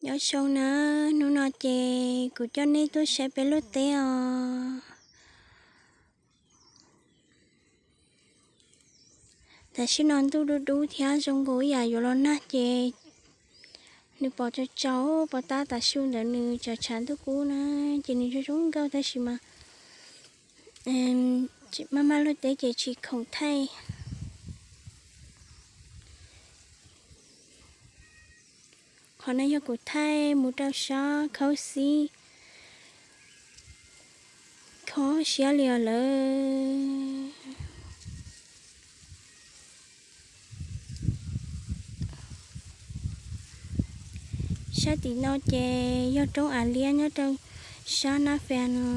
Nyob zoo na, hnub no ces kuv coj nej tuaj saib peb luaj teb os. Tam sim no ntuj dub dub thiab zoo nkaus ib yam yuav los nag ces nws pom tsaus tsaus, pos tab tam su ntawd nws tsav tshav ntuj kub na, ces nws zoo zoo nkauj tab sis mas maj maj luaj teb ces tsis khoom thaij. Qhov no yog kuv thaij mus rau sab khaub xib, kho siab li os lawm. Sab tim no ces yog roob Av Liab nyob rau sab Nab Fes no.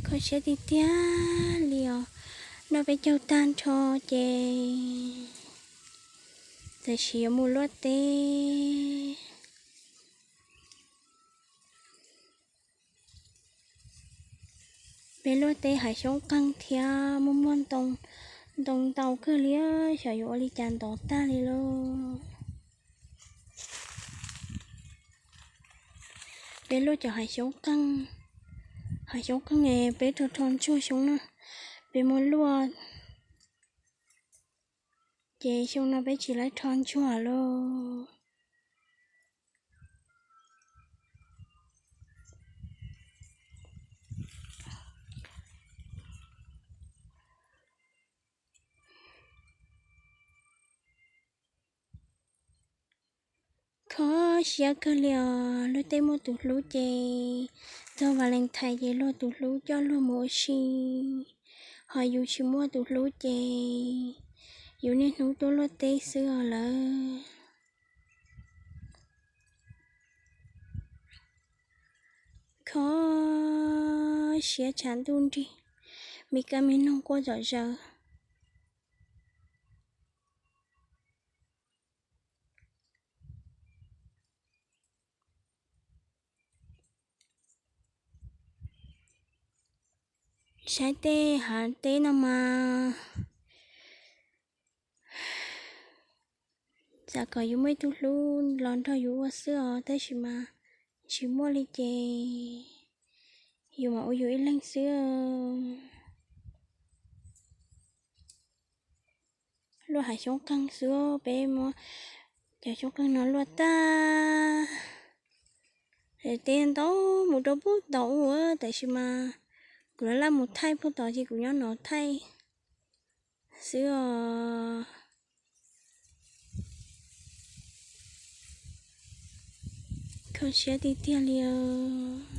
Kho siab tiag tiag li os. Noj peb caug tag nrho ces tam sim yuav mus luaj teb. Peb luaj teb hav xyoob qeeg thiab muaj muaj ntoo, ntoo ntau kawg li, xyov yuav ua li cas ntov tag li lauj. Peb luaj cov hav xyoob qeeg, hav xyoob qeeg es peb rho rho ntsuag xyoob na, peb muab luaj ces xyoo no peb tsis laib rho ntsuag lauj. Kho siab kawg li os, luag tej muaj tus hlub ces txog Valentine ces luag tus hlub coj luag mus ua si, ho yus tsis muaj tus hlub ces yus niaj hnub tuaj luaj teb xwb os lawm. Kho siab tshav ntuj nrig, me kab me noog quaj zom zaws. Saib tej hav teb no mas xav kom yus muaj ib tug hlub los nrog yus ua xwb os, tab sis mas tsis muaj li ces yus mam ua yus ib leeg xwb. Luaj hav xyoob qeeg xwb, peb muab cov xyoob qeeg no luaj tag. Teb ntau mus rau puag tod ua, tab sis mas kuv laj laj mus thaij puag tod ces kuv nyob no thaij xwb os. Kho siab tiag tiag li os.